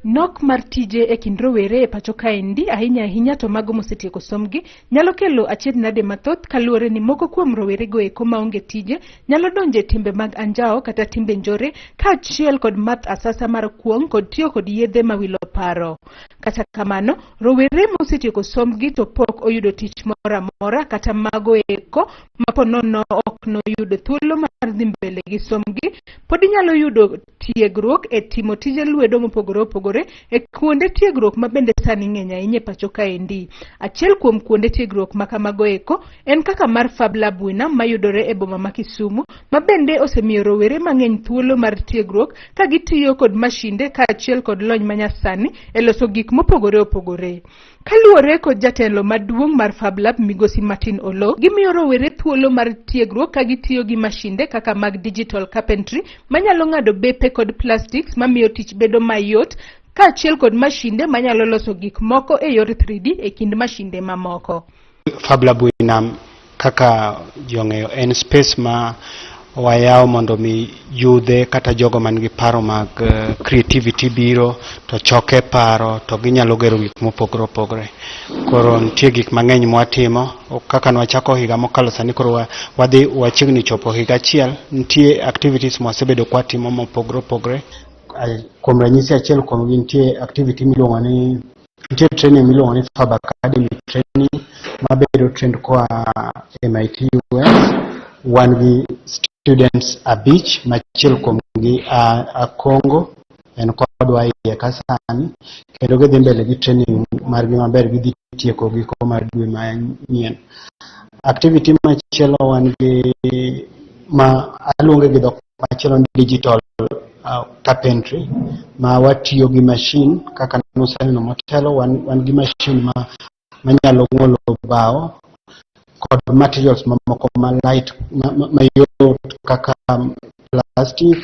Nok mar tije e kind rowere e pacho kaendi, ahinya ahinya to mago mosetieko sombgi, nyalo kelo achiedh nade mathoth kaluwore ni moko kuom rowerego eko maonge tije nyalo donjo e timbe mag anjawo kata timbe njore kaachiel kod math asasa mar kuong' kod tiyo kod yedhe mawilo paro. Kata kamano, rowere mosetieko sombgi to pok oyudo tich moro amora kata mago eko ma po nono ok noyudo thuolo mar dhi mbele gi sombgi pod inyalo yudo tiegruok e timo tije lwedo mopogore opogore e kuonde tiegruok ma bende sani ng'eny ahinya e pacho kaendi. Achiel kuom kuonde tiegruok ma kamago eko en kaka mar Fab Lab Winam mayudore e boma ma Kisumu ma bende osemiyo rowere mang'eny thuolo mar tiegruok ka gitiyo kod mashinde kaachiel kod lony manyasani e loso gik mopogore opogore. Kaluwore kod jatelo maduong' mar Fab Lab migosi Martin Oloo, gimiyo rowere thuolo mar tiegruok ka gitiyo gi mashinde kaka mag digital carpentry manyalo ng'ado bepe kod plastics mamiyo tich bedo mayot kaachiel kod mashinde manyalo loso gik moko e yor 3D e kind mashinde mamoko. Fab Lab Winam kaka ji ong'eyo en space ma wayawo mondo mi yudhe kata jogo man gi paro mag creativity biro to choke paro to ginyalo gero gik mopogore opogore. Koro nitie gik mang'eny mwatimo kaka nwachako higa mokalo sani koro wadhi wachiegni chopo higa achiel. Nitie activities mwasebedo kwatimo mopogore opogore. Kuom ranyisi achiel kuomgi nitie activity miluongo ni nitie training miluongo ni Fab Academy training mabedo trained koa MIT US. Wan gi students 5 ma achiel kuomgi a Congo en kodwa iye ka sani kendo gidhi mbele gi training margi maber gidhi tieko giko mar dwe manyien. Activity machielo wan gi ma aluonge gi dhok machielo ni digital carpentry ma watiyo gi machine kaka nuseneno motelo wan gi machine ma manyalo ng'olo bao kod materials mamoko ma light mayot kaka plastic.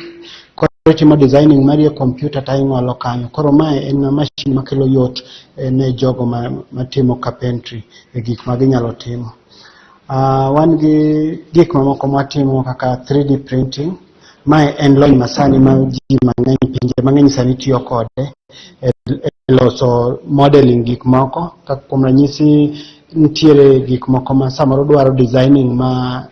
Koro itimo designing mari e computer to ing'olo kanyo. Koro mae en machine makelo yot ne jogo matimo carpentry e gik ma ginyalo timo. Wan gi gik mamoko mwatimo kaka 3D printing. Mae en lony masani ma ji mang'eny pinje mang'eny sani tiyo kode e loso modeling gik moko. Kaka kuom ranyisi nitiere gik moko ma samoro dwaro designing ma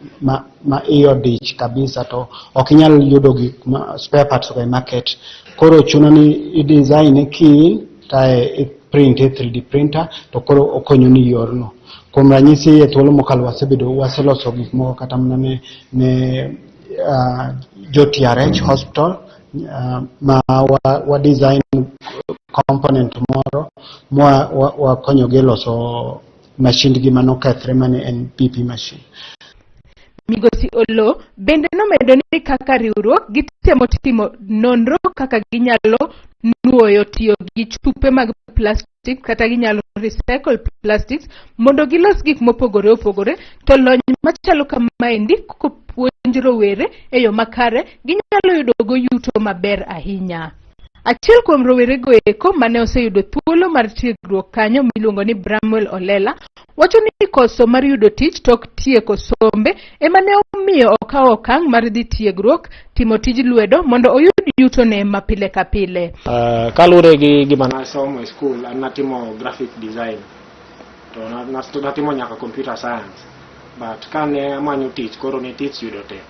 iye odich kabisa to ok inyal yudo gik ma spare parts go e market. Koro chuno ni i design ki kae i print e 3D printer to koro okonyo ni yorno. Kuom ranyisi e thuolo mokalo wasebedo waseloso gik moko kata mana ne jo TRH hospital ma wa design component moro ma wakonyogi e loso machine gi manokethre mane en BP machine. Migosi Oloo bende nomedo ni kaka riwruok gitemo timo nonro kaka ginyalo nuoyo tiyo gi chupe mag plastic kata ginyalo recycle plastics mondo gilos gik mopogore opogore to lony machalo kamaendi kopuonj rowere e yo makare ginyalo yudo go yuto maber ahinya. Achiel kuom rowerego eko mane oseyudo thuolo mar tiegruok kanyo miluongo ni Bramwell Olela wacho ni koso mar yudo tich tok tieko sombe ema ne omiyo okawo okang' mar dhi tiegruok timo tij lwedo mondo oyud yutone ma pile ka pile. Kaluwore gi gima nasomo e school, an natimo graphic design to natimo nyaka computer science, but kane amanyo tich koro ne tich yudo tek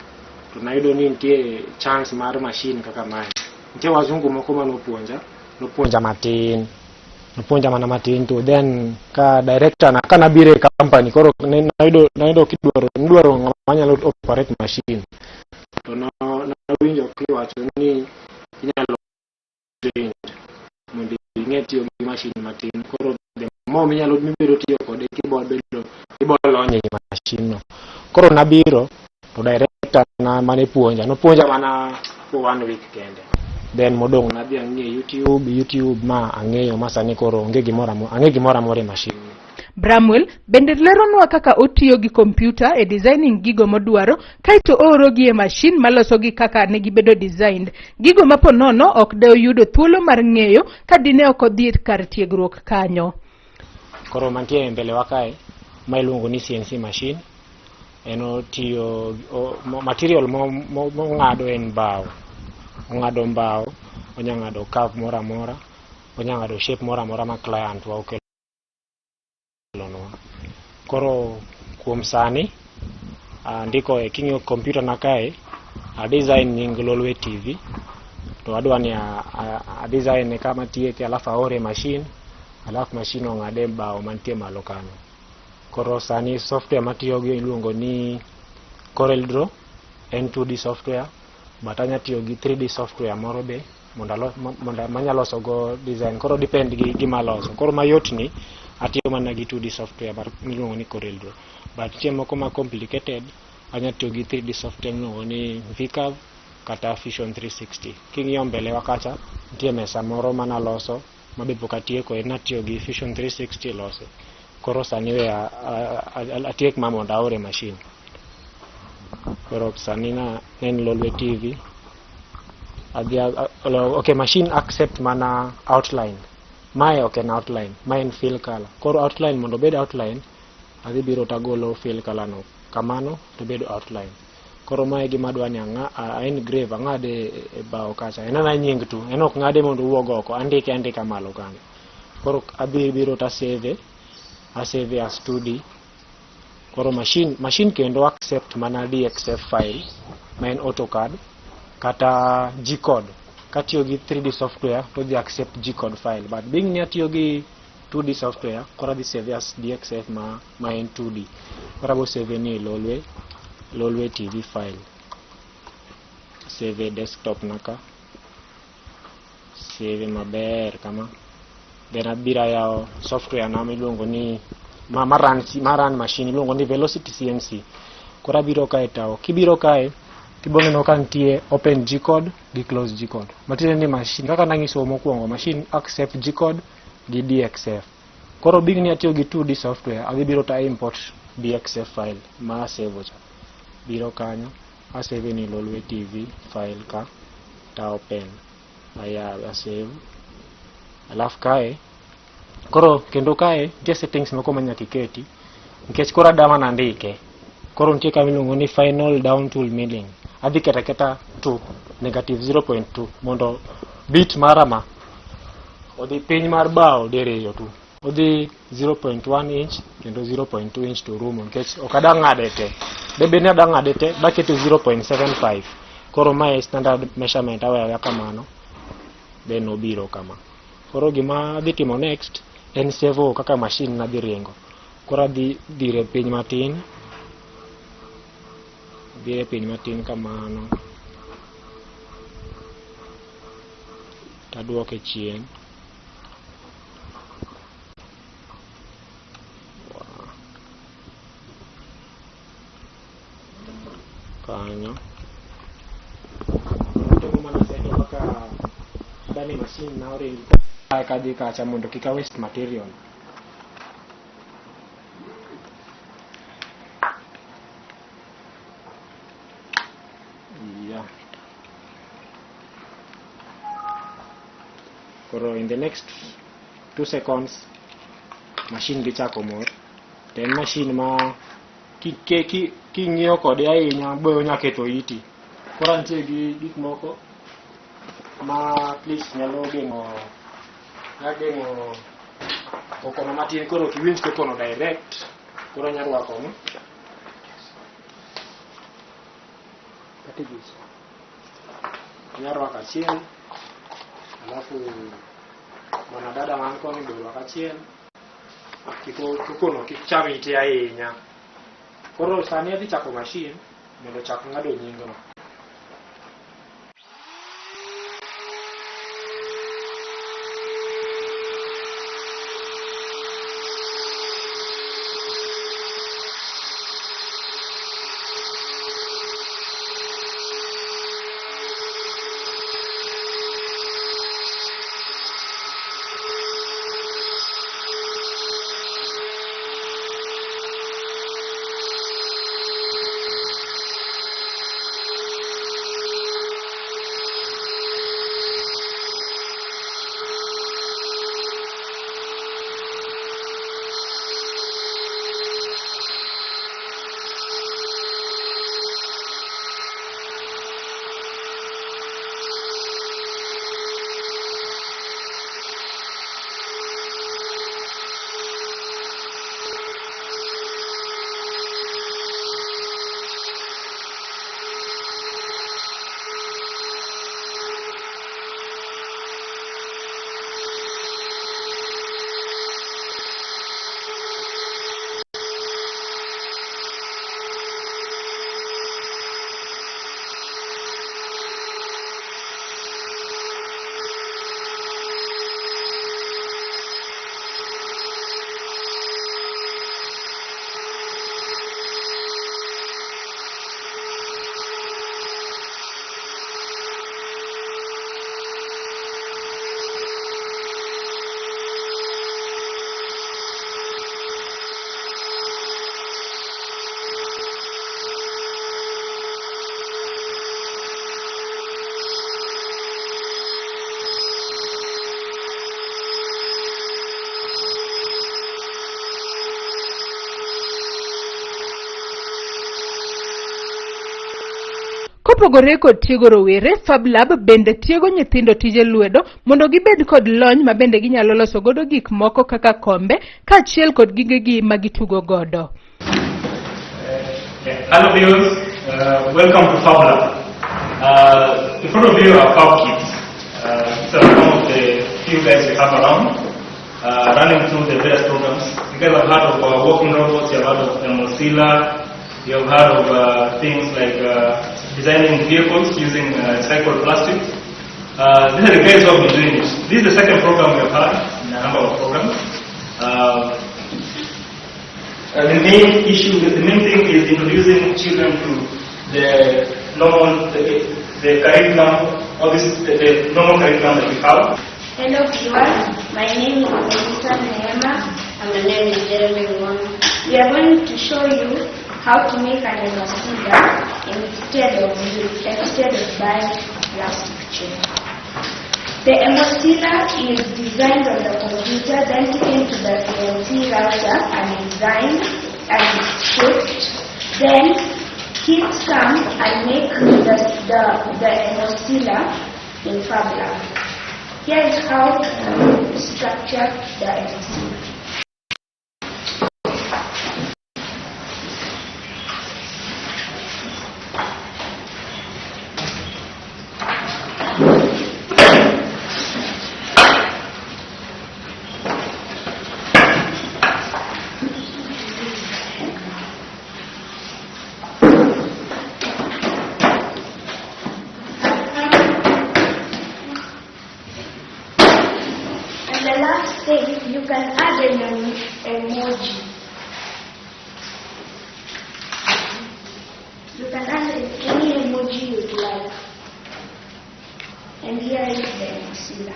to nayudo ni nitie chance mar machine kaka mae. Nitie wazungu moko manopuonja, nopuonja matin, nopuonja mana matin to then ka director na ka nabiro e company koro ne nayudo kidwaro nidwaro ng'ama nyalo operate machine to nawinjo kiwacho ni inyalo trained mondo ing'e tiyo gi machine matin. Koro the more minyalo mibedo tiyo kode kibo bedo ibo lony e machine no. Koro nabiro to director na mane puonja nopuonja mana for one week kende, then modong' nadhi ang'iyo YouTube ma ang'eyo ma sani koro onge gimoro amora ang'e gimoro amora e machine ni. Bramwell bende leronwa kaka otiyo gi kompyuta e designing gigo modwaro kaeto oorogi e mashin malosogi kaka ne gibedo designed. Gigo ma po nono ok de oyudo thuolo mar ng'eyo ka dine ok odhi kar tiegruok kanyo. Koro mantie e mbele wa kae ma iluongo ni CNC machine en otiyo material mong'ado en bao, ong'ado mbao, onya ng'ado curve moro amora. Onya ng'ado shape moro amora ma client wa okelonwa. Koro kuom sani andiko e king'iyo computer na kae, a design nying Lolwe TV to adwa ni a design ne kama tieke alafu aore e machine, alafu machine ong'ade e bao mantie malo kanyo. Koro sani software matiyogo iluongo ni Corel Draw, en 2D software, but anya tiyo gi 3D software moro be mondo alo, mondo manya loso go design. Koro depend gi gima aloso. Koro mayot ni atiyo mana gi 2D software but miluongo ni Corel Draw. But nitie moko ma complicated, anya tiyo gi 3D software miluongo ni VCarve kata Fusion 360. King'iyo mbele wa kacha, nitie mesa moro manaloso mabe pok atieko, en natiyo gi Fusion 360 lose. Koro sani we atiek ma mondo aor e machine. Koro sani na en Lolwe TV. Adhi okay, machine accept mana outline. Mae ok en outline, mae en fill color. Koro outline mondo obed outline, adhi biro tagolo fill color no. Kamano to bedo outline. Koro mae gima adwa ni a engrave, ang'ade e bao kacha. En ana nying tu, en ok ng'ade mondo owuog oko, andike andika malo kanyo. Koro adhi biro ta save, a save as 2D. Koro machine kendo accept mana DXF file ma en AutoCAD kata G-code. Katiyo gi 3D software to dhi accept G-code file, but being ni atiyo gi 2D software, koro adhi save as DXF ma en 2D. Koro abo save ni Lolwe TV file. Save e desktop na ka. Save maber kama. Then abiro ayawo software na miluongo ni ma run machine iluongo ni Velocity CNC. Koro abiro kae tawo. Kibiro kae tibiro neno ka nitie open G-code gi close G-code. Matiende ni machine kaka nang'isou mokwongo, machine accept G-code gi DXF. Koro being ni atiyo gi 2D software, adhi biro ta import DXF file ma asave cha. Biro kanyo, asave ni Lolwe TV file ka, ta open, ayawe, asave. Alafu kae, koro kendo kae nitie settings moko ma nyaka iketi, nikech koro adwa mana ndike. Koro nitie kama iluongo ni final down tool milling. Adhi keto aketa 2, negative 0.2 mondo bit mara ma odhi piny mar bao diriyo tu. Odhi 0.1 inch kendo 0.2 inch to rumo nikech ok adwa ng'ade te. Debed ni adwa ng'ade te, daketo 0.75. Koro mae standard measurement aweyo aweya kamano, then obiro kama. Koro gima adhi timo next en save kaka machine na dhi ringo. Koro adhi dire piny matin, dire piny matin kamano, taduoke chien. Kanyo. Temo mana seto kaka adani machine na oring kadhi kacha mondo kik a waste material. Yeah. Koro in the next 2 seconds machine dhi chako mor. To en machine ma king'iyo kode ahinya boyo nya ketho iti. Koro antie gi gik moko ma at least nyalo geng'o, nya geng'o kokono matin, koro ok iwinj kokono direct. Koro anya rwako ni. Anya rwako achiel, alafu mwanadada man koni be orwako achiel. Kik kokono kik cham ite ahinya. Koro sani adhi chako machine mondo ochak ng'ado nyingno. Kopogore kod tiego rowere, Fab Lab bende tiego nyithindo tije lwedo mondo gibed kod lony ma bende ginyalo loso godo gik moko kaka kombe kaachiel kod gigegi ma gitugo godo. Hello viewers, welcome to Fab Lab. In front of you are Fab Kids. These are some of the few guys we have around, running through the various programs. You guys have heard of walking robots, you have heard of the Mozilla, you have heard of things like designing vehicles using recycled plastics. These are the guys who have been doing it. This is the second program we have had in a number of programs. The main issue, the main thing is introducing children to the normal, the curriculum, or this, the normal curriculum that we have. Hello viewers, my name is Melissa Neema And my name is Jeremy Wong. We are going to show you how to make an emosida instead of buying plastic chair. The emosida is designed on the computer, then taken to the CNC router and designed and shaped. Then kids come and make the emosida in Fab Lab. Here is how to structure the emosida. And the last thing, you can add an emoji. You can add any emoji you'd like. And here is the emosida.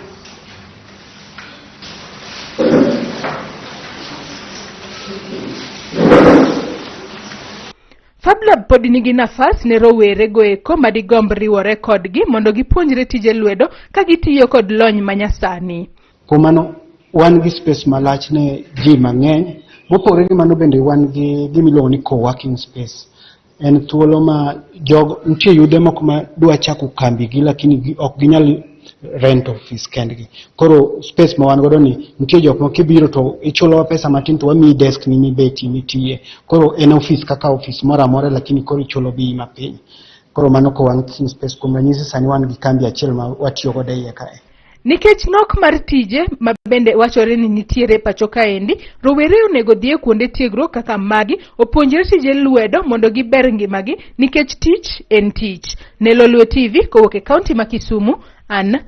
Fab Lab pod nigi nafas ne rowere goeko madigomb riwore kodgi mondo gipuonjre tije lwedo ka gitiyo kod lony manyasani. Kuom mano wan gi space malach ne ji mang'eny. Mopogore gi mano bende wan gi gima iluongo ni co-working space. En thuolo ma jogo nitie yudhe moko ma dwa chako kambi gi lakini ok ginyal rent office kendgi. Koro space ma wan godo ni nitie jok ma kibiro to ichulowa pesa matin to wamiyi desk ni mibetie mitiye. Koro en office kaka office moro amora lakini koro ichulo bei mapiny. Koro mano co-working space kuom ranyisi sani wan gi kambi achiel ma watiyo godo e iye kae. Nikech nok mar tije ma bende wachore ni nitiere pacho kaendi, rowere onego dhi e kuonde tiegruok kaka magi opuonjre tije lwedo mondo giber ngimagi nikech tich en tich. Ne Lolwe TV kowuok e kaunti ma Kisumu, an